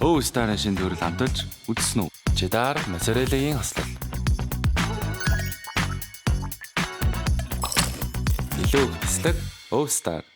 Өв Старын шинэ төрөл амталж үзсэн үү? Чедар моцареллагийн хослол. Илүү их бислэг Өв Стар.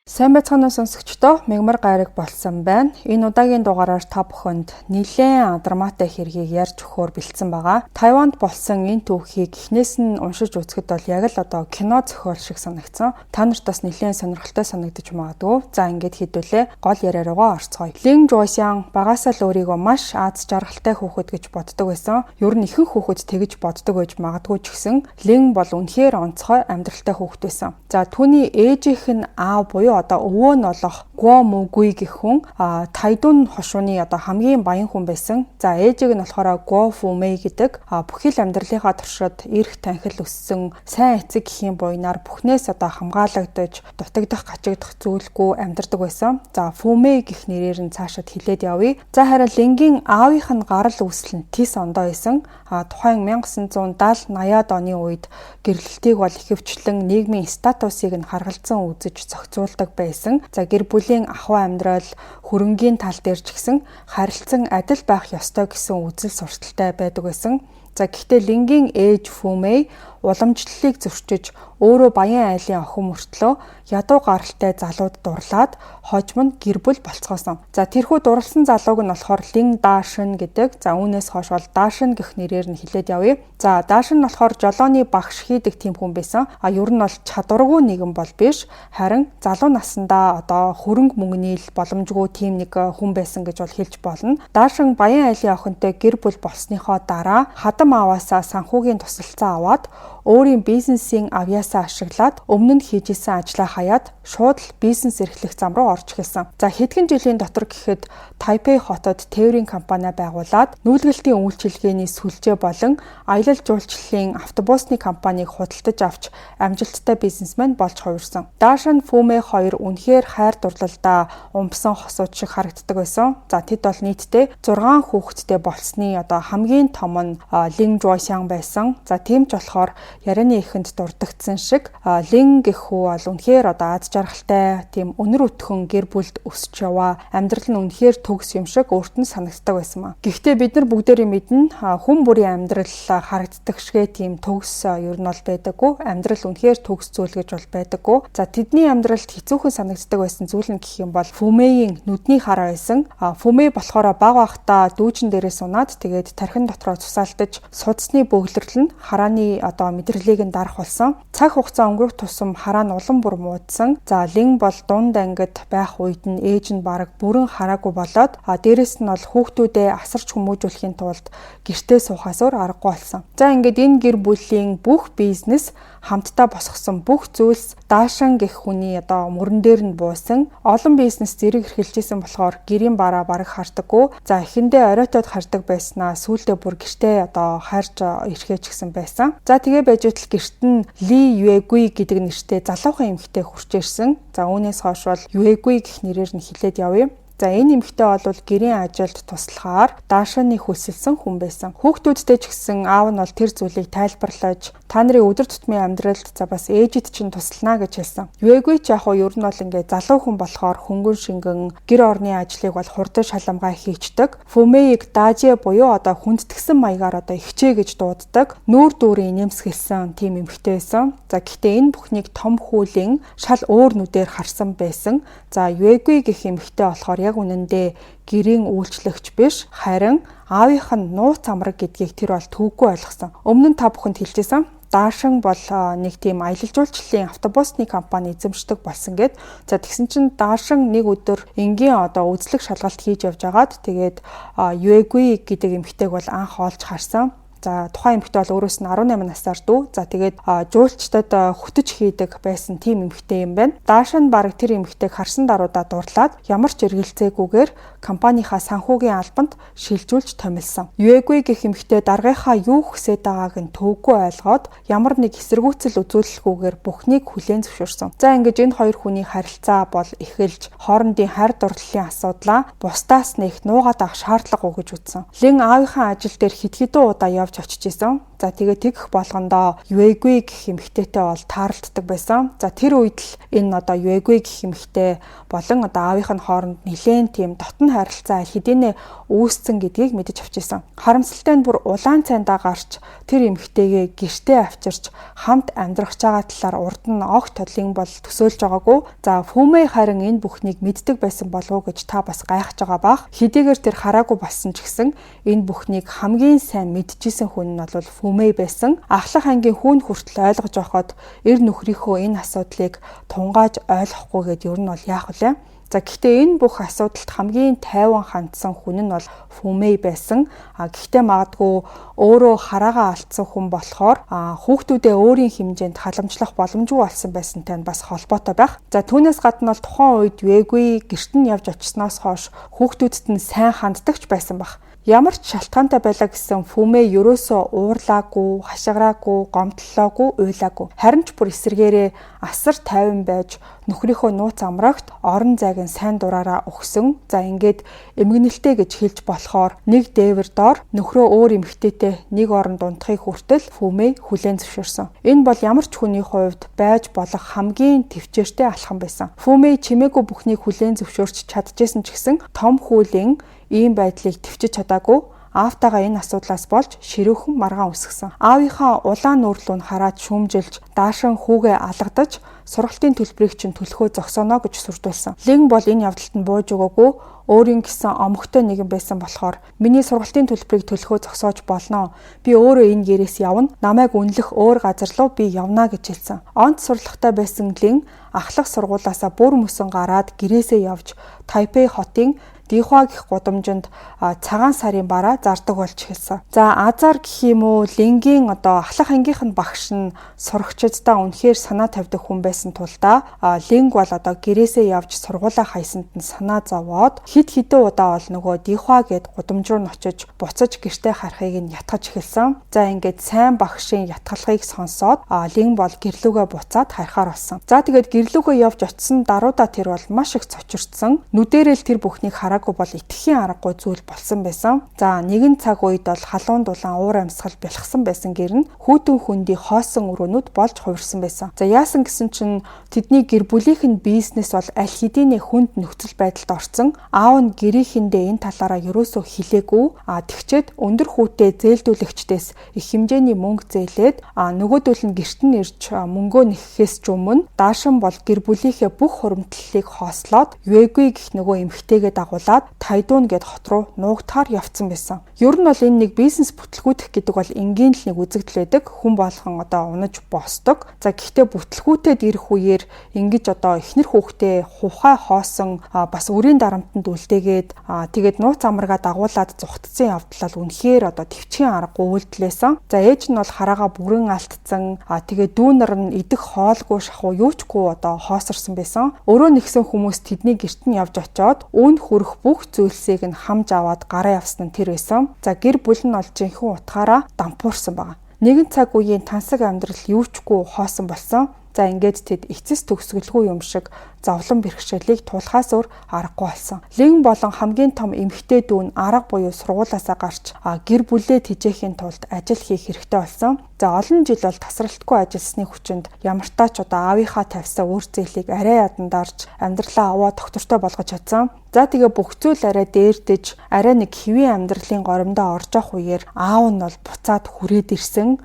Сайн байцгаана уу сонсогчдоо, мягмар гайраг болсон байна. Энэ удаагийн дугаараар та бүхэнд нэлээн драматай хэргийг ярьж өгөхөөр бэлдсэн байгаа. Тайванд болсон энэ түүхийг эхнээс нь уншиж үзэхэд бол яг л одоо кино зохиол шиг санагдсан. Та нарт бас нэлээн сонирхолтой санагдаж магадгүй. За ингээд хэдүүлээ гол яриа руугаа орцгоё. Лин Жуйсян багасаа л өөрийгөө маш аз жаргалтай хүүхэд гэж боддог байсан. Ер нь ихэнх хүүхэд тэгж боддог байж магадгүй ч гэсэн Лин бол үнэхээр онцгой амьдралтай хүүхэд байсан. За түүний ээжийнх нь аав буюу одоо өвөө нь болох Го Мугуй гэх хүн Тайдун хошууны одоо хамгийн баян хүн байсан. За ээжийг нь болохоор Го Фумэй гэдэг бүхий л амьдралынхаа туршид эрх танхил өссөн сайн эцэг эхийн буйнаар бүхнээс одоо хамгаалагдаж дутагдах гачигдах зүйлгүй амьдардаг байсан. За Фумэй гэх нэрээр нь цаашид хилээд явъя. За харин Лингийн аавынх нь гарал үүсэл нь тис ондоо байсан. Тухайн 1970 80-ад оны үед гэрлэлтийг бол ихэвчлэн нийгмийн статусыг нь харгалзан үзэж зохицуулдаг байсан. За гэр бүлийн ахуй амьдрал, хөрөнгийн тал дээр ч гэсэн харилцан адил байх ёстой гэсэн үзэл сурталтай байдаг байсан. За гэхдээ Лингийн ээж Фүмэй уламжлалыг зөрчиж өөрөө баян айлын охин мөртлөө ядуу гаралтай залууд дурлаад хожим нь гэр бүл болцгоосон. За тэрхүү дурлсан залууг нь болохоор Лин Дашин гэдэг. За үүнээс хойш бол Дашин гэх нэрээр нь хилээд явъя. За Дашин нь болохоор жолооны багш хийдэг тийм хүн байсан. А ер нь бол чадваргүй нэгэн бол биш. Харин залуу насндаа одоо хөрөнгө мөнгөний л боломжгүй тийм нэг хүн байсан гэж бол хэлж болно. Дашин баян айлын охинтой гэр бүл болсныхоо дараа хадам ааваасаа санхүүгийн тусалцаа аваад өөрийн бизнесийн авьяасаа ашиглаад өмнө нь хийж исэн ажлаа хаяад шууд л бизнес эрхлэх зам руу орж эхэлсэн. За хэдхэн жилийн дотор гэхэд Тайпей хотод тээврийн компани байгуулад нүүлгэлтийн үйлчилгээний сүлжээ болон аялал жуулчлалын автобусны компанийг худалдаж авч амжилттай бизнесмен болж хувирсан. Дашан Фүмэ хоёр үнэхээр хайр дурлалдаа умбсан хосууд шиг харагддаг байсан. За тэд бол нийтдээ 6 хүүхэдтэй болсны одоо хамгийн том нь Лин Жуйсян байсан. За тийм ч болохоор ярианы эхэнд дурддагдсан шиг Лин гэх хүү бол үнэхээр одоо аз жаргалтай тийм өнөр өтгөн гэр бүлд өсч яваа амьдрал нь үнэхээр төгс юм шиг өөрт нь санагддаг байсан маа. Гэхдээ бид нар бүгдээрээ мэднэ, хүн бүрийн амьдрал харагддаг шигэ тийм төгс ер нь бол байдаггүй. Амьдрал үнэхээр төгс зүйл гэж бол байдаггүй. За тэдний амьдралд хэцүүхэн санагддаг байсан зүйл нь гэх юм бол Фүмэйн нүдний хараа байсан. Фүмэй болохоор бага байхдаа дүүжин дээрээ сунаад тэгээд тархин дотроо цусаалтаж судасны бөглөрл нь харааны одоо мэдрэлийг нь дарах болсон. Цаг хугацаа өнгөрөх тусам хараа нь улам бүр муудсан. За Лин бол дунд ангид байх үед нь ээж нь бараг бүрэн хараагүй болоод дээрэс нь бол хүүхдүүдээ асарч хүмүүжүүлэхийн тулд гэртээ суухаас өөр аргагүй болсон. За ингээд энэ гэр бүлийн бүх бизнес хамтдаа босгосон бүх зүйлс Даашан гэх хүний одоо мөрөн дээр нь буусан. Олон бизнес зэрэг эрхэлж исэн болохоор гэрийн бараа бараг хардаггүй. За эхэндээ оройтоод хардаг байснаа сүүлдээ бүр гэртээ одоо хайрч ирэхээ ч гэсэн байсан. За тэгээ байж байтал гэрт нь Ли Юэгуй гэдэг нэртэй залуухан эмэгтэй хурж ирсэн. За үүнээс хойш бол Юэгуй гэх нэрээр нь хилээд явъя. За энэ эмэгтэй бол гэрийн ажилд туслахаар Даашаны хөлсөлсөн хүн байсан. Хүүхдүүдтэй ч гэсэн аав нь бол тэр зүйлийг тайлбарлаж та нарын өдөр тутмын амьдралд за бас ээжид чинь туслана гэж хэлсэн. Юэгүй ч яг уу ер нь бол ингээ залуу хүн болохоор хөнгөн шингэн гэр орны ажлыг бол хурдан шаламгай хийчдэг. Фүмэйг Дажи буюу одоо хүндэтгсэн маягаар одоо ихчээ гэж дууддаг. Нүүр дүүрийн нэмсгэлсэн тийм эмэгтэй байсан. За гэхдээ энэ бүхнийг том хүүлийн шал өөр нүдээр харсан байсан. За Юэгүй гэх эмэгтэй болохоор яг үнэндээ гэрийн үйлчлэгч биш харин аавынх нь нууц амраг гэдгийг тэр бол төвөггүй ойлгосон. Өмнө нь та бүхэнд хэлжсэн. Даашин бол нэг тийм аялал жуулчлалын автобусны компани эзэмшдэг болсон гэд. За тэгсэн чинь Даашин нэг өдөр энгийн одоо үзлэг шалгалт хийж явж байгаад тэгээд Юэгүй гэдэг эмэгтэйг бол анх олж харсан. За тухайн эмэгтэй бол өөрөөс нь 18 насаар дүү. За тэгээд жуулчдад хөтөч хийдэг байсан тийм эмэгтэй юм байна. Даашин бараг тэр эмэгтэйг харсан даруйдаа дурлаад ямар ч эргэлзээгүйгээр компанийнхаа санхүүгийн албанд шилжүүлж томилсон. Юэгүй гэх эмэгтэй даргынхаа юу хүсээд байгааг нь төвөггүй ойлгоод ямар нэг эсэргүүцэл үзүүлэлгүйгээр бүхнийг хүлээн зөвшөөрсөн. За ингэж энэ хоёр хүний харилцаа бол эхэлж хоорондын хайр дурлалын асуудлаа бусдаас нэх нуугаад авах шаардлагагүй гэж үзсэн. Лин аавынхаа ажил дээр хэд хэдэн удаа явж очиж исэн. За тэгээ тэгэх болгондоо Юэгүй гэх эмэгтэйтэй бол тааралддаг байсан. За тэр үед л энэ одоо Юэгүй гэх эмэгтэй болон одоо аавынх нь хооронд нэлээд тийм дотн харилцаа аль хэдийнэ үүссэн гэдгийг мэдэж авч исэн. Харамсалтай нь бүр улаан цайндаа гарч тэр эмэгтэйгээ гэртээ авчирч хамт амьдрах байгаа талаар урд нь огт тодлын бол төсөөлж байгаагүй. За Фүмэй харин энэ бүхнийг мэддэг байсан болов уу гэж та бас гайхаж байгаа бах. Хэдийгээр тэр хараагүй болсон ч гэсэн энэ бүхнийг хамгийн сайн мэдчихсэн хүн нь бол Фүмэй байсан. Ахлах ангийн хүүн хүртэл ойлгож байхад эр нөхрийнхөө энэ асуудлыг тунгааж ойлгохгүйгээд ер нь бол яах вэ? За гэхдээ энэ бүх асуудалд хамгийн тайван хандсан хүн нь бол Фүмэй байсан. А гэхдээ магадгүй өөрөө хараагаа алдсан хүн болохоор хүүхдүүдээ өөрийн хэмжээнд халамжлах боломжгүй болсон байсантай нь бас холбоотой байх. За түүнээс гадна бол тухайн үед Юэгүй гэрт нь явж очсноос хойш хүүхдүүдэд нь сайн ханддагч байсан байх. Ямар ч шалтгаантай байлаа гэсэн Фүмэй ерөөсөө уурлаагүй, хашгираагүй, гомдлоогүй, уйлаагүй. Харин ч бүр эсэргээрээ асар тайван байж нөхрийнхөө нууц амрагт орон зайг нь сайн дураараа өгсөн. За ингээд эмгэнэлтэй гэж хэлж болохоор нэг дээвэр дор нөхрөө өөр эмэгтэйтэй нэг оронд унтахыг хүртэл Фүмэй хүлээн зөвшөөрсөн. Энэ бол ямар ч хүний хувьд байж болох хамгийн төвчээртэй алхам байсан. Фүмэй чимээгүй бүхнийг хүлээн зөвшөөрч чадчихсан ч гэсэн том хүүлийн ийм байдлыг төвчж чадаагүй. Аавтайгаа энэ асуудлаас болж ширүүхэн маргаан үсгсэн. Аавынхаа улаан нүүрлүү нь хараад шүүмжилж, даашин хүүгээ алгадаж, сургалтын төлбөрийг чинь төлөхөө зогсооно гэж сүрдүүлсэн. Лин бол энэ явдалд нь бууж өгөөгүй, өөрийн гэсэн омогтой нэгэн байсан болохоор миний сургалтын төлбөрийг төлөхөө зогсоож болно. Би өөрөө энэ гэрээс явна. Намайг үнэлэх өөр газар руу би явна гэж хэлсэн. Онц сурлагатай байсан Лин ахлах сургуулаасаа бүр мөсөн гараад гэрээсээ явж Тайпей хотын Дихуа гэх гудамжинд цагаан сарын бараа зардаг болж эхэлсэн. За азар гэх юм уу, Лингийн одоо ахлах ангийнх нь багш нь сурагчдаа үнэхээр санаа тавьдаг хүн байсан тулдаа Линг бол одоо гэрээсээ явж сургуулаа хайсанд нь санаа зовоод хэд хэдэн удаа бол нөгөө Дихуа гэд гудамж руу нь очиж буцаж гэртээ харахыг нь ятгах эхэлсэн. За ингээд сайн багшийн ятгалахыг сонсоод Линг бол гэрлүүгээ буцаад харихаар болсон. За тэгээд гэрлүүгээ явж очисон даруйда тэр бол маш их цочирдсан. Нүдэрэл тэр бүхнийг хараагүй бол итгэхийн аргагүй зүйл болсон байсан. За нэгэн цаг үед бол халуун дулаан уур амьсгал бялхсан байсан гэр нь хүүтэн хөндий хоосон өрөөнүүд болж хувирсан байсан. За яасан гэсэн чинь тэдний гэр бүлийнх нь бизнес бол аль хэдийнэ хүнд нөхцөл байдалд орсон. Аав нь гэрийнхэндээ энэ талаараа ерөөсөө хэлээгүй. А тэгчээд өндөр хүүтэй зээлдүүлэгчдээс их хэмжээний мөнгө зээлээд нөгөөдөл нь гэрт нь ирж мөнгөө нэхэхээс ч өмнө даашин бол гэр бүлийнхээ бүх хуримтлалыг хоослоод Юэгүй гэх нөгөө эмэгтэйгээ дагуулад Тайдун гэд хот руу нуугдахаар явцсан байсан. Ер нь бол энэ нэг бизнес бүтлгүүтэх гэдэг бол энгийн л нэг үзэгдэл байдаг. Хүн болгон одоо унаж босдог. За гэхдээ бүтлгүүтэд ирэх үеэр ингэж одоо эхнэр хүүхдээ хухай хоосон бас үрийн дарамтанд үлдээгээд тэгээд нууц амаргаа дагуулад зугтцсан явдлал үнэхээр одоо төвчгийн аргагүй үйлдэлээсэн. За ээж нь бол хараагаа бүрэн алдсан. Тэгээд дүүнер нь идэх хоолгүй шахуу юучгүй одоо хоосорсон байсан. Өрөө нэгсэн хүмүүс тэдний гэрт нь явж очиод үн хүрэх бүх зүйлсийг нь хамж аваад гараа явсан нь тэр байсан. За гэр бүл нь бол жинхэнэ утгаараа дампуурсан байгаа. Нэгэн цаг үеийн тансаг амьдрал юучгүй хоосон болсон. За ингээд тэд эцэс төгсгөлгүй юм шиг зовлон бэрхшээлийг тулахаас өөр аргагүй болсон. Лин болон хамгийн том эмэгтэй дүү нь арга буюу сургуулаасаа гарч гэр бүлээ тэжээхийн тулд ажил хийх хэрэгтэй болсон. За олон жил бол тасралтгүй ажилласны хүчинд ямартаа ч одоо аавынхаа тавьсан үр зээлийг арай ядан дарж амьдралаа аваа доктортой болгож чадсан. За тэгээ бүх зүйл арай дээрдэж арай нэг хэвийн амьдралын горимдоо орж явах үеэр аав нь бол буцаад хүрээд ирсэн.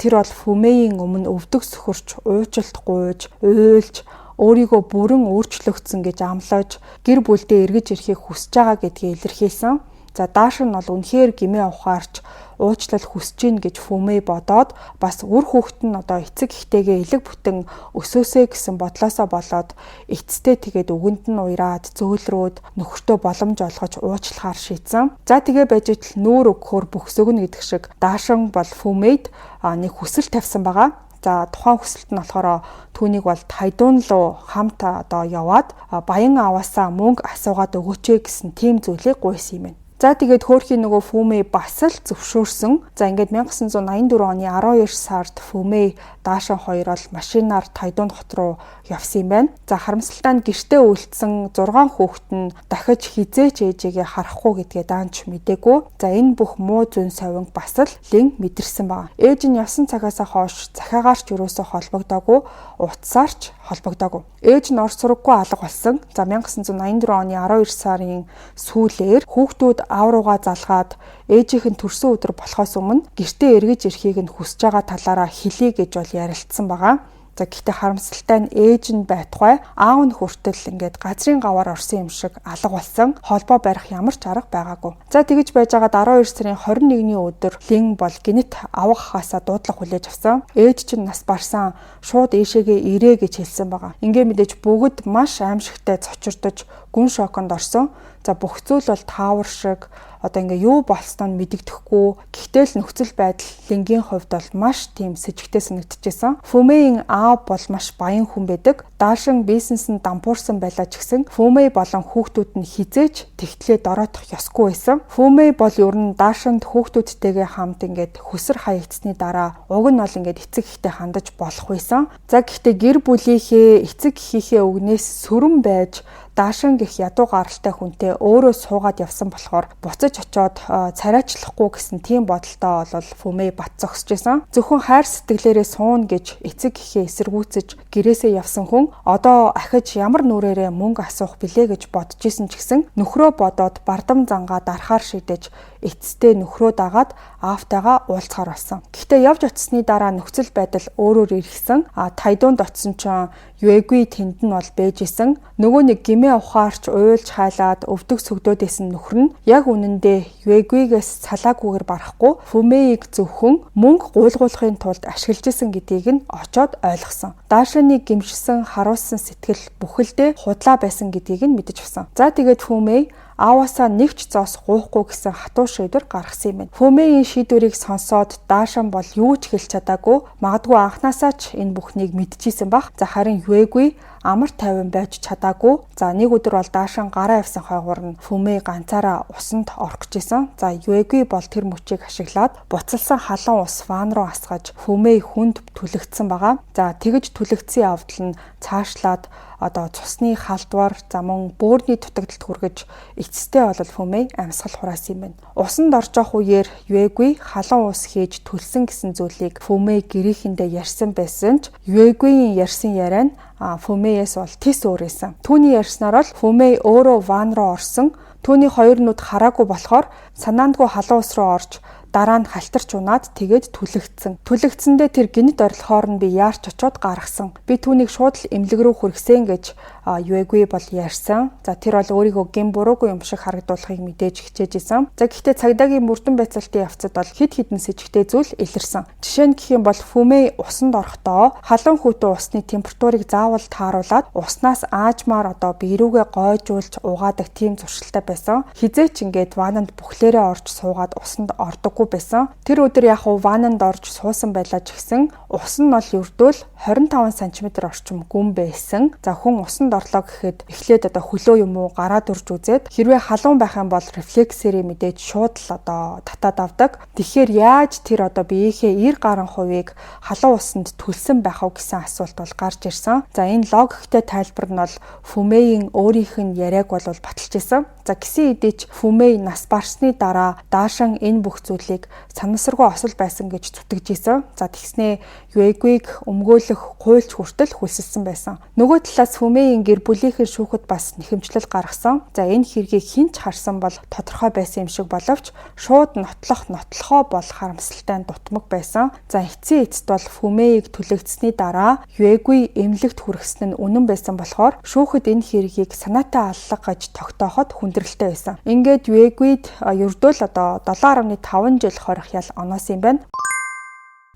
Тэр бол Фүмэйн өмнө өвдөг сөхөрч, уучлалт гуйж, уйлж өөрийгөө бүрэн өөрчлөгдсөн гэж амлаж гэр бүлдээ эргэж ирэхийг хүсэж байгаа гэдгийг илэрхийлсэн. За дааш нь бол үнэхээр гимээ ухаарч уучлал хүсэж гин гэж Фүмэй бодоод бас үр хүүхэд нь одоо эцэг эхтэйгээ элэг бүтэн өсөөсэй гэсэн бодлоосоо болоод эцтэй тэгээд үгэнд нь уяраад зөөлрөөд нөхөртөө боломж олгож уучлахаар шийдсэн. За тэгээ байж итл нүүр өгөхөөр бөхсөгнө гэдэг шиг даашин бол Фүмэйд нэг хүсэл тавьсан байгаа. За тухайн хүсэлт нь болохоор түүнийг бол Тайдун руу хамт одоо яваад баян аваасаа мөнгө асуугаад өгөөч гэсэн тийм зүйлийг гуйсан юм байна. За, тэгээд хөөрхийн нөгөө Фүмэй бас л зөвшөөрсөн. За, ингээд 1984 оны 12 сард Фүмэй, Даашин хоёр бол машинаар Тайдун хот руу явсан юм байна. За, харамсалтай нь гэртээ үлдсэн 6 хүүхэд нь дахиж хэзээ ч ээжигээ харахгүй гэдгээ даанч мдээгүй. За, энэ бүх муу зүйн совинг бас л Лин мэдэрсэн байна. Ээж нь явсан цагаасаа хойш захиагаар ч юусоо холбогдоогүй, утсаар ч холбогдоогүй. Ээж нь ор сураггүй алга болсон. За, 1984 оны 12 сарын сүүлээр хүүхдүүд аав руугаа залгаад ээжийнх нь төрсөн өдөр болохоос өмнө гэртээ эргэж ирэхийг нь хүсэж байгаа талаараа хэлье гэж бол ярилцсан байгаа. За, гэхдээ харамсалтай нь ээж нь байтугай аав нь хүртэл ингээд газрын гаваар орсон юм шиг алга болсон. Холбоо барих ямар ч арга байгаагүй. За, тэгэж байж байгаад 12 сарын 21-ний өдөр Лин бол гэнэт авга ахаасаа дуудлага хүлээж авсан. Ээж чинь нас барсан, шууд ийшээгээ ирээ гэж хэлсэн байгаа. Ингээ мэдээж бүгд маш аимшигтай цочирдож гүн шоконд орсон. За, бүх зүйл бол таавар шиг, одоо ингээ юу болсноо нь мэдэгдэхгүй. Гэхдээ л нөхцөл байдал Лингийн хувьд бол маш тийм сэжигтэй санагдчихсан. Фүмэйн аав бол маш баян хүн байдаг. Даашин бизнес нь дампуурсан байлаа ч гэсэн Фүмэй болон хүүхдүүд нь хэзээ ч тэгтлээ дороотох ёсгүй байсан. Фүмэй бол ер нь Даашинд хүүхдүүдтэйгээ хамт ингээд хөсөр хаягдсны дараа уг нь бол ингээд эцэг эхтэй хандаж болох байсан. За, гэхдээ гэр бүлийнхээ, эцэг эхийнхээ үгнээс сөрөн байж Даашин гэх ядуу гаралтай хүнтэй өөрөө суугаад явсан болохоор буцаж очоод царайчлахгүй гэсэн тийм бодолтой бол Фүмэй бат зогсож исэн. Зөвхөн хайр сэтгэлээрээ сууна гэж эцэг эхээ эсэргүүцэж гэрээсээ явсан хүн одоо ахиж ямар нүрээрээ мөнгө асуух билээ гэж бодож исэн ч гэсэн нөхрөө бодоод бардам зангаа дарахаар шийдэж эцэстээ нөхрөө дагаад аавтайгаа уулзахаар болсон. Гэхдээ явж очсны дараа нөхцөл байдал өөрөөр эргэсэн. А Тайдунд очсон чинь Юэгүй тэнд нь бол байж исэн. Нөгөө нэг гимээ ухаарч уйлж хайлаад өвдөг сөгдөөд исэн нөхөр нь яг үнэндээ Юэгүйгээс салаагүйгээр барахгүй Фүмэйг зөвхөн мөнгө гуйлгуулахын тулд ашиглаж исэн гэдгийг нь очоод ойлгосон. Даашаны гэмшсэн, харуулсан сэтгэл бүхэлдээ худлаа байсан гэдгийг нь мэдэж авсан. За, тэгээд Фүмэй ааваасаа нэг ч зоос гуйхгүй гэсэн хатуу шийдвэр гаргасан юм байна. Фүмэйн шийдвэрийг сонсоод Даашан бол юу ч хэлж чадаагүй. Магадгүй анхнаасаа ч энэ бүхнийг мэдчихсэн байх. За, харин Юэгүй амар тайван байж чадаагүй. За, нэг өдөр бол Даашан гараа явсан хойгуур нь Фүмэй ганцаараа усанд орох гэж исэн. За, Юэгүй бол тэр мөчийг ашиглаад буцалсан халуун ус ван руу асгаж Фүмэй хүнд түлэгдсэн байгаа. За, тэгэж түлэгдсэн явдал нь цаашлаад одоо цусны халдвар, за мөн бөөрийн дутагдалд хүргэж эцэстээ бол Фүмэй амьсгал хураасан юм байна. Усанд орж явах үеэр Юэгүй халуун ус хийж түлсэн гэсэн зүйлийг Фүмэй гэрээхэндээ ярьсан байсан ч Юэгүйн ярьсан яриа нь Фүмэйээс бол тис өөр байсан. Түүний ярьснаар бол Фүмэй өөрөө ван руу орсон. Түүний хоёр нүд хараагүй болохоор санаандгүй халуун ус руу орж дараа нь халтарч унаад тэгээд түлэгдсэн. Түлэгдсэндээ тэр гэнэт орилохоор нь би яарч очиод гаргасан. Би түүнийг шууд л эмнэлэг рүү хүргэсэн гэж Юэгүй бол ярьсан. За, тэр бол өөрийгөө гэм буруугүй юм шиг харагдуулахыг мэдээж хичээж исэн. За, гэхдээ цагдаагийн мөрдөн байцаалтын явцад бол хэд хэдэн сэжигтэй зүйл илэрсэн. Жишээ нь гэх юм бол Фүмэй усанд орохдоо халуун хүйтэн усны температурыг заавал тааруулаад уснаас аажмаар одоо бие рүүгээ гойжуулж угаадаг тийм зуршилтай байсан. Хэзээ ч ингээд вананд бүхлээрээ орж суугаад усанд ордоггүй байсан. Тэр өдөр яг уу вананд орж суусан байлаа ч гэсэн ус нь бол ердөөл 25 см орчим гүн байсан. За, хүн усанд орлоо гэхэд эхлээд одоо хөлөө юм уу гараа дүрж үзээд хэрвээ халуун байх юм бол рефлексээрээ мэдээж шууд л одоо татаад авдаг. Тэгэхээр яаж тэр одоо биеийнхээ 90 гаруй хувийг халуун усанд түлсэн байх вэ гэсэн асуулт бол гарч ирсэн. За, энэ логиктэй тайлбар нь бол Фүмэйн өөрийнх нь яриаг бол баталж исэн. За, гэсэн хэдий ч Фүмэй нас барсны дараа Даашан энэ бүх зүйлийг санамсаргүй осол байсан гэж зүтгэж исэн. За, тэгснээ Юэгүйг өмгөөлөх хуульч хүртэл хүлсэлсэн байсан. Нөгөө талаас Фүмэйн гэр бүлийнхэн шүүхэд бас нэхэмжлэл гаргасан. За, энэ хэргийг хэн ч харсан бол тодорхой байсан юм шиг боловч шууд нотлох нотлохоо бол харамсалтай нь дутмаг байсан. За, эцсийн эцэст бол Фүмэйг түлэгдсэний дараа Юэгүй эмнэлэгт хүргэсэн нь үнэн байсан болохоор шүүхэд энэ хэргийг санаатай аллага гэж тогтооход хүндрэлтэй байсан. Ингээд Юэгүйд ердөө л одоо 7.5 жил хорих ял оноосон юм байна.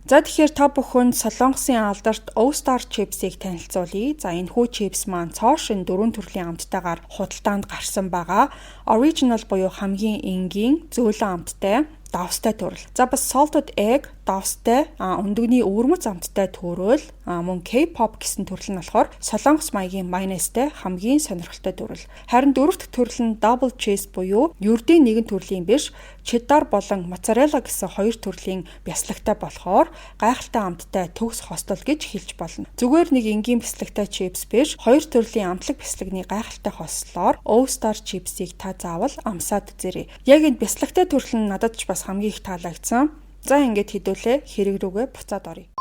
За, тэгэхээр та бүхэнд Солонгосын алдарт O-Star Chips-ийг танилцуулъя. За, энэ хүү чипс маань цоо шинэ дөрвөн төрлийн амттайгаар худалдаанд гарсан байгаа. Original буюу хамгийн энгийн зөөлөн амттай давстай төрөл. За, бас salted egg, давстай, өндөгний өвөрмөц амттай төрөл, мөн K-pop гэсэн төрөл нь болохоор солонгос маягийн майонезтэй хамгийн сонирхолтой төрөл. Харин дөрөв дэх төрөл нь double cheese буюу ердийн нэгэн төрлийн биш, cheddar болон mozzarella гэсэн хоёр төрлийн бяслагтай болохоор гайхалтай амттай төгс хослол гэж хэлж болно. Зүгээр нэг энгийн бяслагтай чипс биш, хоёр төрлийн амтлаг бяслагны гайхалтай хослолоор O-Star chips-ийг та заавал амсаад үзээрэй. Яг энэ бяслагтай төрөл нь надад ч бас хамгийн их таалагдсан. За, ингээд хэдүүлээ хэрэг рүүгээ буцаад оръё.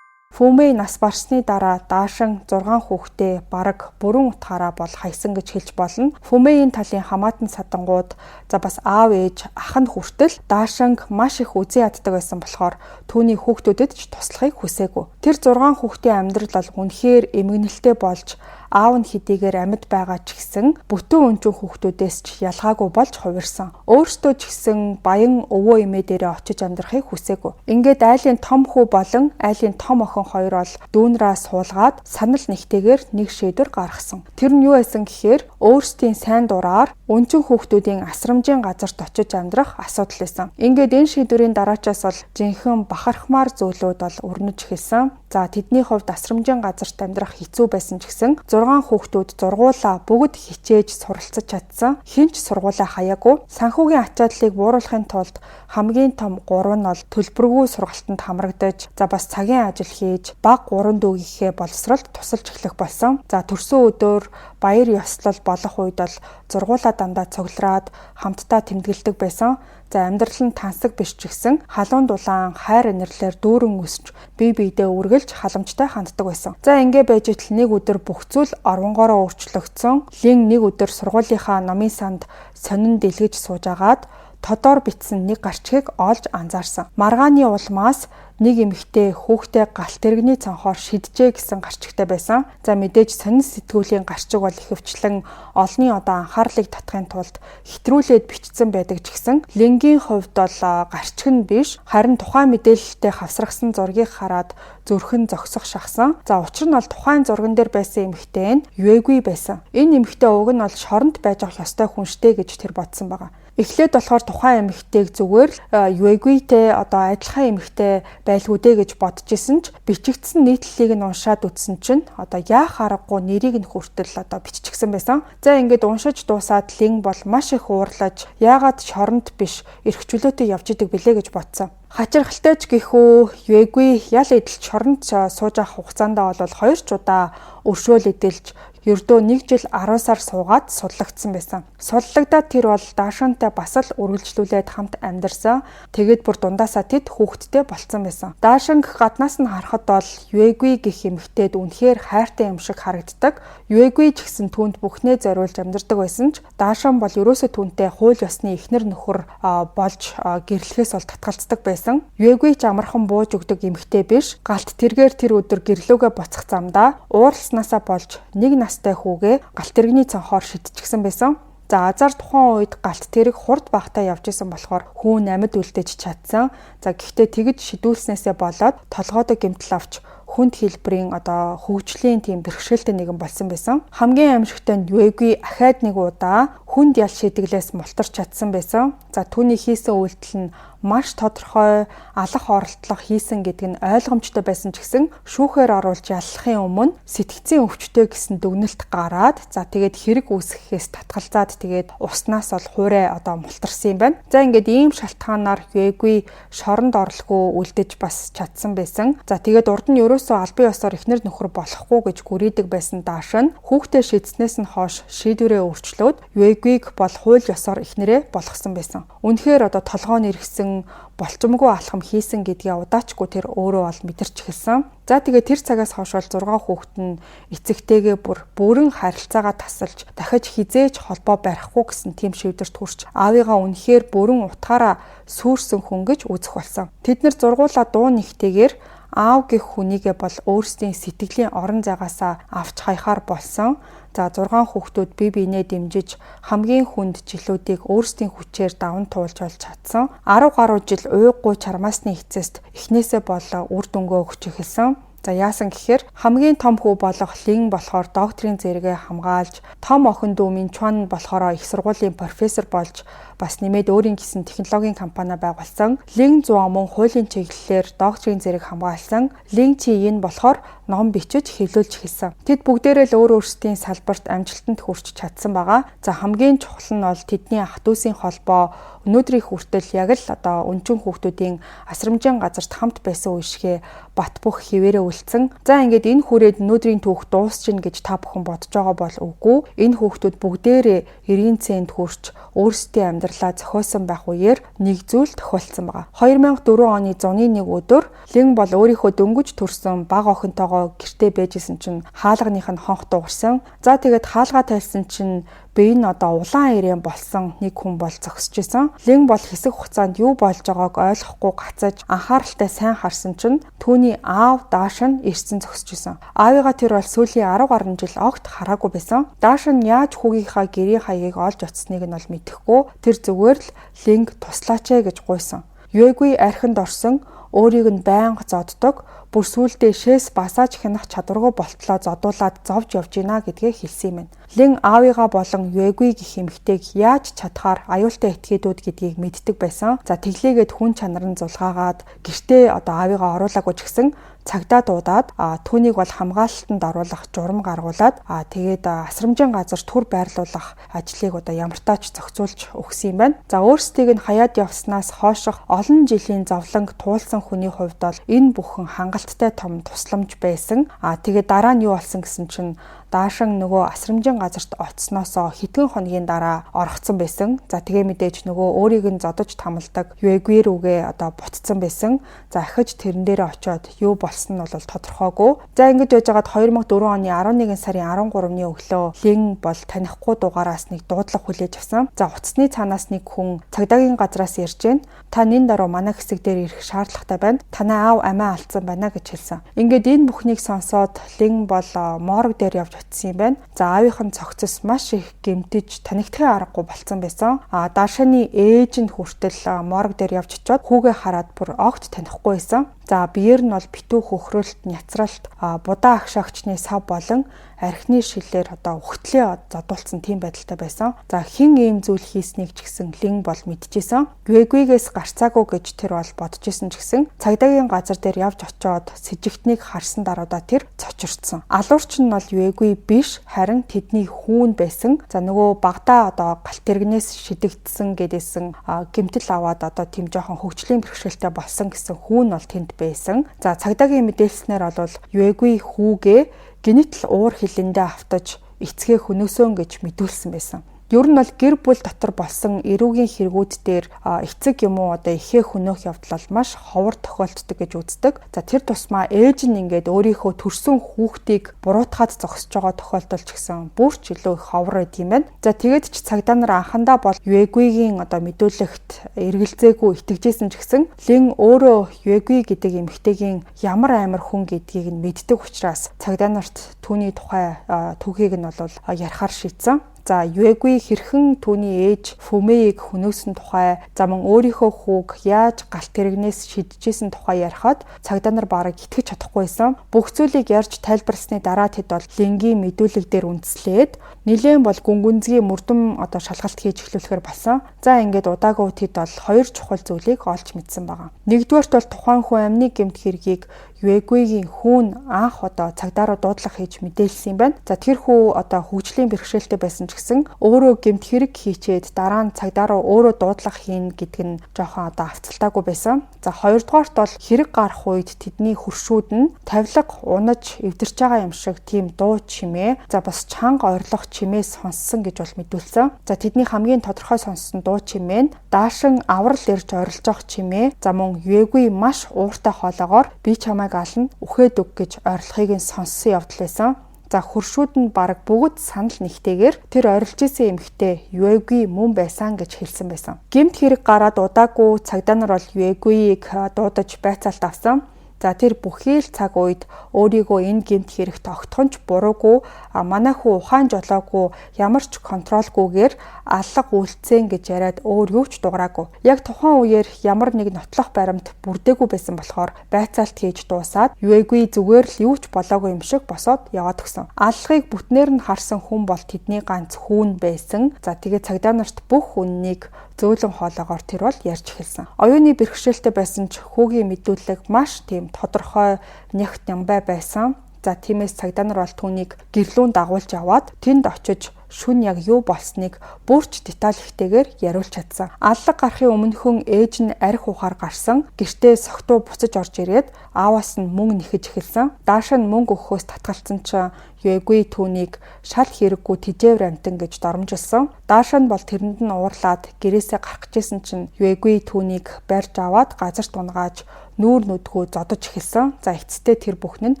Фүмэй нас барсны дараа Даашин 6 хүүхдээ бараг бүрэн утгаараа бол хаясан гэж хэлж болно. Фүмэйн талын хамаатан садангууд, за бас аав ээж, ах нь хүртэл Даашинг маш их үзэн яддаг байсан болохоор түүний хүүхдүүдэд ч туслахыг хүсээгүй. Тэр 6 хүүхдийн амьдрал бол үнэхээр эмгэнэлтэй болж, аав нь хэдийгээр амьд байгаа ч гэсэн бүтэн өнжин хүүхдүүдээс ч ялгаагүй болж хувирсан. Өөрсдөө ч гэсэн баян өвөө эмээ дээрээ очиж амьдрахыг хүсээгүй. Ингээд айлын том хүү болон айлын том охин хоёр бол дүүнраа суулгаад санал нэгтэйгээр нэг шийдвэр гаргасан. Тэр нь юу байсан гэхээр өөрсдийн сайн дураар өнчин хүүхдүүдийн асрамжийн газарт очиж амьдрах асуудал байсан. Ингээд энэ шийдвэрийн дараачаас бол жинхэнэ бахархмаар зүйлүүд бол өрнөж эхэлсэн. За, тэдний хувьд асрамжийн газарт амьдрах хэцүү байсан ч гэсэн 6 хүүхдүүд зургуулаа бүгд хичээж суралцаж чадсан. Хэн ч сургуулаа хаяагүй. Санхүүгийн ачааллыг бууруулахын тулд хамгийн том гурав нь бол төлбөргүй сургалтанд хамрагдаж, за бас цагийн ажил хийж, баг гурван дүүгийнхээ боловсролд тусалж эхлэх болсон. За, төрсөн өдөр, баяр ёслол болох үед бол зургуулаа дандаа цуглараад хамтдаа тэмдэглэдэг байсан. За, амьдрал нь тансаг биш ч гэсэн халуун дулаан, хайр инэрлээр дүүрэн өсч, бие биедээ үргэлж халамжтай ханддаг байсан. За, ингээ байж итэл нэг өдөр бүх зүйл орвонгоороо өөрчлөгдсөн. Лин нэг өдөр сургуулийнхаа номын санд сонин дэлгэж сууж агаад тодоор бичсэн нэг гарчгийг олж анзаарсан. Маргааны улмаас нэг эмэгтэй хүүхдээ галт тэрэгний цонхоор шиджээ гэсэн гарчигтай байсан. За, мэдээж сонин сэтгүүлийн гарчиг бол ихэвчлэн олонний одоо анхаарлыг татахын тулд хэтрүүлээд бичсэн байдаг ч гэсэн Лингийн хувьд бол гарчиг нь биш, харин тухайн мэдээлэлтэй хавсрагсан зургийг хараад зүрх нь зогсох шахсан. За, учир нь бол тухайн зурган дээр байсан эмэгтэй нь Юэгүй байсан. Энэ эмэгтэй уг нь бол шоронд байж авах ёстой хүн штэ гэж тэр бодсон байгаа. Эхлээд болохоор тухайн эмэгтэйг зүгээр л Юэгүйтэй одоо адилхан эмэгтэй байлгүй дээ гэж бодож исэн ч бичигдсэн нийтлэлийг нь уншаад үзсэн чинь одоо яах аргагүй нэрийг нь хүртэл одоо биччихсэн байсан. За, ингээд уншиж дуусаад Лин бол маш их уурлаж, яагаад шоронд биш эрх чөлөөтэй явж идэг билээ гэж бодсон. Хачирхалтай ч гэх үү, Юэгүй ял эдэлж шоронд сууж авах хугацаанд бол хоёр ч удаа өршөөл эдэлж, ердөө 1 жил 10 сар суугаад судлагдсан байсан. Судлагдаад тэр бол Даашантай бас л үргэлжлүүлээд хамт амьдарсан. Тэгээд бүр дундаасаа тэд хүүхэдтэй болцсон байсан. Даашанг гаднаас нь харахад бол Юэгүй гэх эмэгтэйд үнэхээр хайртай юм шиг харагддаг. Юэгүй ч гэсэн түүнд бүхнээ зориулж амьдардаг байсан ч Даашан бол ерөөсөө түүнтэй хууль ёсны эхнэр нөхөр болж гэрлэхээс бол татгалздаг байсан. Юэгүй ч амархан бууж өгдөг эмэгтэй биш. Галт тэргээр тэр өдөр гэрлүүгээ буцах замдаа уурласнаасаа болж нэг настай хүүгээ галт тэрэгний цонхоор шидчихсэн байсан. За, азар тухайн үед галт тэрэг хурд багтаа явж исэн болохоор хүүн амьд үлдээж чадсан. За, гэхдээ тэгж шидүүлснээсээ болоод толгойдоо гэмтэл авч хүнд хэлбэрийн одоо хөгжлийн тийм бэрхшээлтэй нэгэн болсон байсан. Хамгийн аимшигтай нь Юэгүй ахаад нэг удаа хүнд ял шидэглээс мултарч чадсан байсан. За, түүний хийсэн үйлдэл нь маш тодорхой алах оролдлого хийсэн гэдэг нь ойлгомжтой байсан ч гэсэн шүүхээр оруулж яллахын өмнө сэтгцийн өвчтөй гэсэн дүгнэлт гараад, за тэгээд хэрэг үүсгэхээс татгалзаад, тэгээд уснаас бол хуурай одоо мултарсан юм байна. За, ингээд ийм шалтгаанаар Юэгүй шоронд орлого үлдэж бас чадсан байсан. За, тэгээд урд нь ерөөсөө албан ёсоор эхнэр нөхөр болохгүй гэж гүрийдэг байсан Даашин хүүхдээ шидснээс нь хойш шийдвэрээ өөрчлөөд Юэгүйг бол хууль ёсоор эхнэрээ болгосон байсан. Үнэхээр одоо толгой нь эргэсэн болчмгүй алхам хийсэн гэдгээ удаачгүй тэр өөрөө бол мэдэрч эхэлсэн. За, тэгээ тэр цагаас хойш бол 6 хүүхэд нь эцэгтэйгээ бүр бүрэн харилцаагаа тасалж, дахиж хэзээ ч холбоо барихгүй гэсэн тийм шийдвэрт хүрч, аавыгаа үнэхээр бүрэн утгаараа сүйрсэн хүн гэж үзэх болсон. Тэд нар зургуулаа дуу нэгтэйгээр аав гэх хүнийгээ бол өөрсдийн сэтгэлийн орон зайгаасаа авч хаяхаар болсон. За, 6 хүүхдүүд бие биенээ дэмжиж хамгийн хүнд жилүүдийг өөрсдийн хүчээр даван туулж болж чадсан. 10 гаруй жил уйггүй чармаасны эцэст эхнээсээ болоо үр дүнгээ өгч эхэлсэн. За яасан гэхээр хамгийн том хүү болох Лин болохоор докторийн зэрэгээ хамгаалж, том охин дүү Минчуан болохоор их сургуулийн профессор болж бас нэмээд өөрийн гэсэн технологийн компани байгуулсан. Лин Зуа мөн хуулийн чиглэлээр докторийн зэрэг хамгаалсан. Лин Чи Ин болохоор ном бичиж хэвлүүлж эхэлсэн. Тэд бүгдээрээ л өөр өөрсдийн салбарт амжилтанд хүрч чадсан байгаа. За хамгийн чухал нь бол тэдний ах дүүсийн холбоо өнөөдрийн хүртэл яг л одоо өнчин хүүхдүүдийн асрамжийн газарт хамт байсан үе шигэ бат бөх хിവэрэ үлдсэн. За ингээд энэ хүрээд өнөөдрийн түүх дуусчихна гэж та бүхэн бодож байгаа бол үгүй. Энэ хүүхдүүд бүгдээрээ 90 цент хүрч өөрсдийн амьдралаа зохиосон байх үеэр нэг зүйл тохиолдсон байгаа. 2004 оны зуны нэг өдөр Лин бол өөрийнхөө дөнгөж төрсөн бага охинтойгоо гэртээ байжсэн чинь хаалганых нь хонх дуугарсан. За тэгээд хаалгаа тайлсан чинь бие нь одоо улаан ирээн болсон нэг хүн бол зогсож исэн. Лин бол хэсэг хугацаанд юу болж байгааг ойлгохгүй гацаж анхааралтай сайн харсан чинь түүний аав Дааш нь ирсэн зогсож исэн. Аавыгаа тэр бол сүүлийн 10 гаруй жил огт хараагүй байсан. Дааш нь яаж хүүгийнхаа гэрийн хаягийг олж очсныг нь бол мэдэхгүй. Тэр зүгээр л Линг туслаач ээ гэж гуйсан. Юэгүй архинд орсон, өөрийг нь байнга зоддог, бүр сүүлдээ шээс басааж хянах чадваргүй болтлоо зодуулаад зовж явж гинэ гэдгээ хэлсэн юм байна. Лин аавыгаа болон Юэгүй гэх эмэгтэйг яаж чадхаар аюултай этгээдүүд гэдгийг мэддэг байсан. За тэглээгээд хүн чанар нь зулгаагаад гэртээ одоо аавыгаа оруулаагүй ч гэсэн цагдаа дуудаад түүнийг бол хамгаалалтанд оруулах журам гаргуулад тэгээд асрамжийн газар түр байрлуулах ажлыг одоо ямартаа ч зохицуулж өгсөн юм байна. За өөрсдийг нь хаяад явснаас хойших олон жилийн зовлонг туулсан хүний хувьд бол энэ бүхэн хангалттай том тусламж байсан. Тэгээд дараа нь юу болсон гэсэн чинь Даашин нөгөө асрамжийн газарт очсноосоо хэдхэн хоногийн дараа орогцсон байсан. За тэгээ мэдээж нөгөө өөрийг нь зодож тамалдаг Юэгви рүүгээ одоо буцсан байсан. За ахиж тэрэн дээрээ очиод юу болсон нь бол тодорхойгүй. За ингэж байжгаад 2004 оны 11 сарын 13-ны өглөө Лин бол танихгүй дугаараас нэг дуудлага хүлээж авсан. За утасны цаанаас нэг хүн цагдаагийн газраас ярьж гэн. Та нин даруй манай хэсэг дээр ирэх шаардлагатай байна. Танай аав амиа алдсан байна гэж хэлсэн. Ингээд энэ бүхнийг сонсоод Лин бол морг дээр явж очсон юм байна. За аавынх нь цогцос маш их гэмтэж танигдахын аргагүй болцсон байсан. Даршаны ээж нь хүртэл морг дээр явж очиод хүүгээ хараад бүр огт танихгүй байсан. За биеэр нь бол битүү хөхрөлт, няцралт, будаа агшаагчны сав болон архины шилээр одоо үхтлээ зодуулсан тийм байдалтай байсан. За хэн ийм зүйл хийснийг ч гэсэн Лин бол мэдчихсэн. Гвэгвигээс гарцаагүй гэж тэр бол бодож исэн ч гэсэн цагдаагийн газар дээр явж очиод сэжигтнийг харсан даруйда тэр цочирдсан. Алуурч нь бол Юэгви биш, харин тэдний хүүн байсан. За нөгөө багадаа одоо галт тэрэгнээс шидэгдсэн гэдээсэн гэмтэл аваад одоо тийм жоохон хөгжлийн бэрхшээлтэй болсон гэсэн хүүн бол тэнд байсан. За цагдаагийн мэдээлснээр бол Юэгви хүүгээ гинэтл уур хилэндээ автаж эцгээ хөнөөсөн гэж мэдүүлсэн байсан. Ер нь бол гэр бүл дотор болсон эрүүгийн хэрэгүүд дээр эцэг юм уу одоо эхээ хөнөөх явдал бол маш ховор тохиолддог гэж үздэг. За тэр тусмаа ээж нь ингээд өөрийнхөө төрсөн хүүхдийг буруутгаад зогсож байгаа тохиолдол ч гэсэн бүр ч илүү их ховор байд юм байна. За тэгээд ч цагдаа нар анхандаа бол Юэгвигийн одоо мэдүүлэгт эргэлзээгүй итгэжсэн ч гэсэн Лин өөрөө Юэгви гэдэг эмэгтэйгийн ямар амар хүн гэдгийг нь мэддэг учраас цагдаа нарт түүний тухай түүхийг нь бол ярихаар шийдсэн. За Юэгви хэрхэн түүний ээж Фүмэйг хөнөөсөн тухай, за мөн өөрийнхөө хүүг яаж галт тэрэгнээс шидчихсэн тухай ярихад цагдаа нар бараг итгэж чадахгүй байсан. Бүх зүйлийг ярьж тайлбарласны дараа тэд бол Лингийн мэдүүлэг дээр үндэслээд нэлээн бол гүн гүнзгий мөрдөм одоо шалгалт хийж эхлүүлэхээр болсон. За ингээд удаагүй тэд бол хоёр чухал зүйлийг олж мэдсэн байгаа. Нэгдүгээрт бол тухайн хүн амны гэмт хэргийг Юэгвигийн хүүн анх одоо цагдаа руу дуудлага хийж мэдээлсэн юм байна. За тэр хүү одоо хөгжлийн бэрхшээлтэй байсан ч гэсэн өөрөө гэмт хэрэг хийчээд дараа нь цагдаа руу өөрөө дуудлага хийнэ гэдэг нь жоохон одоо авцалтаагүй байсан. За хоёрдугаарт бол хэрэг гарах үед тэдний хөршүүд нь тавилга унаж эвдэрч байгаа юм шиг тийм дуу чимээ, за бас чанга орилох чимээ сонссон гэж бол мэдүүлсэн. За тэдний хамгийн тодорхой сонссон дуу чимээ нь даашин аврал ирж орилж явах чимээ, за мөн Юэгви маш ууртай хоолоогоор би чамайг ална үхээд өг гэж орилохыг нь сонссон явдал байсан. За хөршүүд нь бараг бүгд санал нэгтэйгээр тэр орилж исэн эмэгтэй Юэгви мөн байсан гэж хэлсэн байсан. Гэмт хэрэг гараад удаагүй цагдаа нар бол Юэгвийг дуудаж байцаалт авсан. За тэр бүхий л цаг үед өөрийгөө энэ гэмт хэрэгт огтхон ч буруугүй, манай хүү ухаан жолоогүй, ямар ч контролгүйгээр алга үлдсэн гэж яриад өөр юу ч дугаараагүй. Яг тухайн үеэр ямар нэг нотлох баримт бүрдээгүй байсан болохоор байцаалт хийж дуусаад Юэгүй зүгээр л юу ч болоогүй юм шиг босоод яваад өгсөн. Аллагыг бүтнээр нь харсан хүн бол тэдний ганц хүүн байсан. За тэгээд цагдаа нарт бүх үннийг зөөлөн хоолоогоор тэр бол ярьж эхэлсэн. Оюуны бэрхшээлтэй байсан ч хүүгийн мэдүүлэг маш тийм тодорхой нягт нямбай байсан. За тиймээс цагдаа нар бол түүнийг гэрлүүн дагуулж яваад тэнд очиж шүн яг юу болсныг бүрч деталь ихтэйгээр яриулж чадсан. Аллаг гарахын өмнөхөн ээж нь арх ухаар гарсан. Гэртээ согтуу буцаж орж ирээд ааваас нь мөнгө нэхэж эхэлсэн. Дааш нь мөнгө өгөхөөс татгалцсан чинь Юэгүй түүнийг шал хэрэггүй тижээвэр амтан гэж доромжилсон. Дааш нь бол тэрэнд нь уурлаад гэрээсээ гарах гэжсэн чинь Юэгүй түүнийг барьж аваад газарт унгааж нүүр нүдгүү зодож эхэлсэн. За эцэстээ тэр бүхэн нь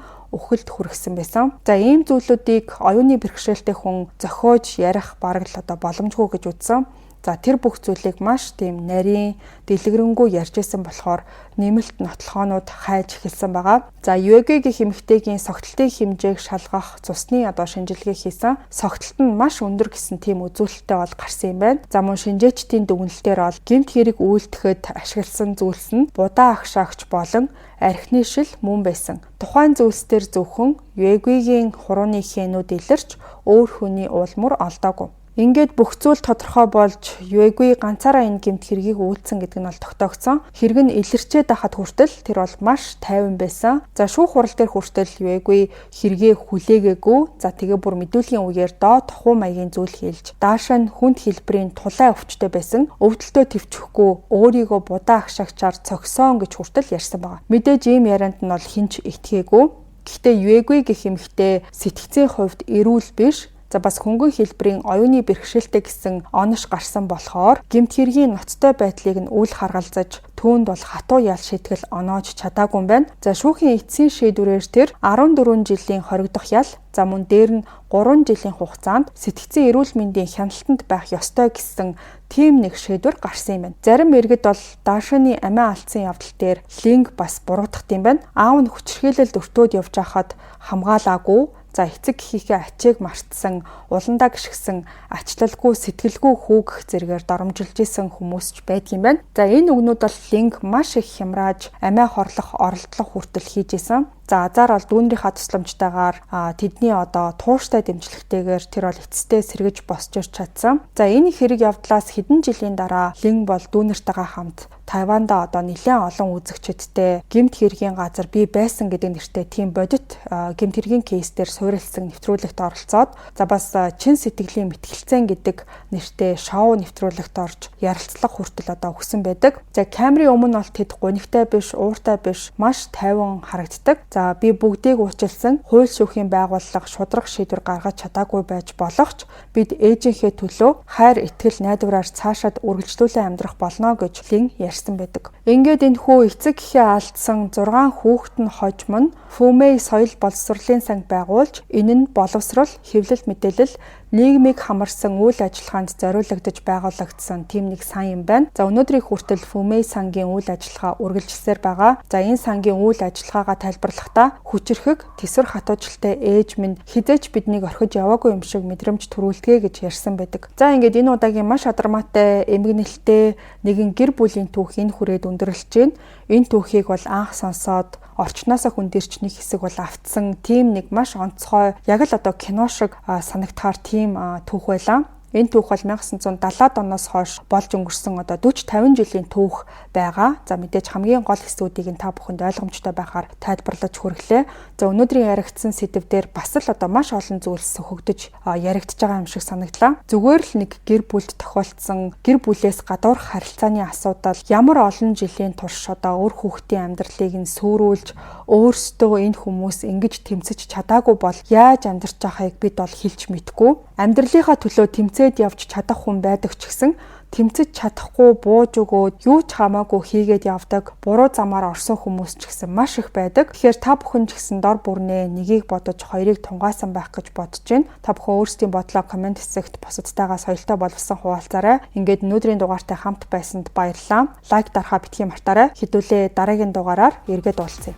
үхэлд хүргэсэн байсан. За ийм зүйлүүдийг оюуны бэрхшээлтэй хүн зохиож ярих бараг л одоо боломжгүй гэж үзсэн. За тэр бүх зүйлийг маш тийм нарийн дэлгэрэнгүй ярьж исэн болохоор нэмэлт нотлохоонууд хайж эхэлсэн байгаа. За Юэгэ гэх эмэгтэйгийн согтолтын хэмжээг шалгах цусны одоо шинжилгээ хийсэн. Согтолт нь маш өндөр гэсэн тийм үзүүлэлттэй бол гарсан юм байна. За мөн шинжээчдийн дүгнэлтээр бол гэмт хэрэг үйлдэхэд ашигласан зүйлс нь будаа агшаагч болон архины шил мөн байсан. Тухайн зүйлс дээр зөвхөн Юэгийн хурууны хэнүүд илэрч өөр хүний уулмөр олдоогүй. Ингээд бүх зүйл тодорхой болж Юэгүй ганцаараа энэ гэмт хэргийг үйлдсэн гэдэг нь бол тогтоогдсон. Хэрэг нь илэрчээд байхад хүртэл тэр бол маш тайван байсан. За шүүх хурал дээр хүртэл Юэгүй хэрэгээ хүлээгээгүй. За тэгээ бүр мэдүүлгийн үеэр доод тухуу маягийн зүйл хэлж даашаа нь хүнд хэлбэрийн тулай өвчтэй байсан. Өвдөлтөө төвчөхгүй өөрийгөө будаа агшаагчаар цогсон гэж хүртэл ярьсан байгаа. Мэдээж ийм ярианд нь бол хэн ч итгээгүй. Гэхдээ Юэгүй гэх эмэгтэй сэтгцийн хувьд эрүүл биш. За бас хөнгөн хэлбэрийн оюуны бэрхшээлтэй гэсэн онош гарсан болохоор гэмт хэргийн ноцтой байдлыг нь үл харгалзаж түүнд бол хатуу ял шийтгэл оноож чадаагүй юм байна. За шүүхийн эцсийн шийдвэрээр тэр 14 жилийн хоригдох ял, за мөн дээр нь 3 жилийн хугацаанд сэтгцийн эрүүл мэндийн хяналтанд байх ёстой гэсэн тийм нэг шийдвэр гарсан юм байна. Зарим иргэд бол Даашаны амиа алдсан явдал дээр Линг бас буруутгах юм байна. Аав нь хүчирхийлэлд өртөөд явж байхад хамгаалаагүй. За эцэг гэхийнхээ ачээг мартсан, уландаа гიშгсэн, ачлалгүй, сэтгэлгүй хүүгэх зэрэгээр доромжилж исэн хүмүүс ч байдаг юм байна. За энэ үгнүүд бол Линг маш их хямрааж, амиа хорлох, оролдлого хүртэл хийж исэн. За азар бол дүүнрийнхаа тусламжтайгаар тэдний одоо тууштай дэмжлэгтэйгээр тэр бол эцэстээ сэргэж босч ирч чадсан. За энэ хэрэг явдлаас хэдэн жилийн дараа Линг бол дүүнэртэйгээ хамт Тайванда одоо нэлээд олон үзэгчидтэй гэмт хэргийн газар би байсан гэдэг нэртэй тийм бодит гэмт хэргийн кейс дээр суурилсан нэвтрүүлэгт оролцоод за бас чин сэтгэлийн мэтгэлцэн гэдэг нэртэй шоу нэвтрүүлэгт орж ярилцлага хүртэл одоо өгсөн байдаг. За камерын өмнө бол тэд гунигтай биш, ууртай биш, маш тайван харагддаг. За би бүгдийг уучлсан, хууль шүүхийн байгууллага шударга шийдвэр гаргаж чадаагүй байж болох ч бид ээжийнхээ төлөө хайр, итгэл, найдвараар цаашаад үргэлжлүүлэн амьдрах болно гэж Лин ярьсан байдаг. Ингээд энэ хүү эцэг гэхээ алдсан 6 хүүхэд нь хожим нь Фүмэй соёл боловсролын санг байгуулж энэ нь боловсрол, хэвлэл мэдээлэл, нийгмийг хамарсан үйл ажиллагаанд зориулагдаж байгуулагдсан тийм нэг сан юм байна. За өнөөдрийг хүртэл Фүмэй сангийн үйл ажиллагаа үргэлжилсээр байгаа. За энэ сангийн үйл ажиллагаагаа тайлбарлахдаа хүчирхэг, тэсвэр хатуужилтай ээж минь хизээч биднийг орхиж яваагүй юм шиг мэдрэмж төрүүлдэгэ гэж ярьсан байдаг. За ингээд энэ удаагийн маш адармаатай, эмгэнэлтэй нэгэн гэр бүлийн түүх энэ хүрээд өндөрлөж байна. Энэ түүхийг бол анх сонсоод орчноосоо хөндөрч нэг хэсэг бол автсан тийм нэг маш онцгой яг л одоо кино шиг санагдахаар тийм түүх байлаа. Энэ түүх бол 1970-ад оноос хойш болж өнгөрсөн одоо 40 50 жилийн түүх байгаа. За мэдээж хамгийн гол хэсгүүдийг нь та бүхэнд ойлгомжтой байхаар тайлбарлаж хүргэлээ. За өнөөдрийн яригдсан сэдэв дээр бас л одоо маш олон зүйлс сөхөгдөж яригдж байгаа юм шиг санагдлаа. Зүгээр л нэг гэр бүлд тохиолдсон гэр бүлээс гадуурх харилцааны асуудал ямар олон жилийн турш одоо өөр хүүхдийн амьдралыг нь сүрүүлж өөрсдөө энэ хүмүүс ингэж тэмцэж чадаагүй бол яаж амьдарч байгааг бид бол хэлж мэдэхгүй. Амьдралынхаа төлөө тэмцээд явж чадах хүн байдаг ч гэсэн тэмцэж чадахгүй бууж өгөөд юу ч хамаагүй хийгээд явдаг буруу замаар орсон хүмүүс ч гэсэн маш их байдаг. Тэгэхээр та бүхэн ч гэсэн дор бүрнээ нэгийг бодож хоёрыг тунгаасан байх гэж бодож байна. Та бүхэн өөрсдийн бодлоо коммент хэсэгт бусадтайгаа соёлтой боловсон хуваалцаарай. Ингээд өнөөдрийн дугаартай хамт байсанд баярлалаа. Лайк дарахаа битгий мартаарай. Хэдүүлээ дараагийн дугаараар эргээд уулзъя.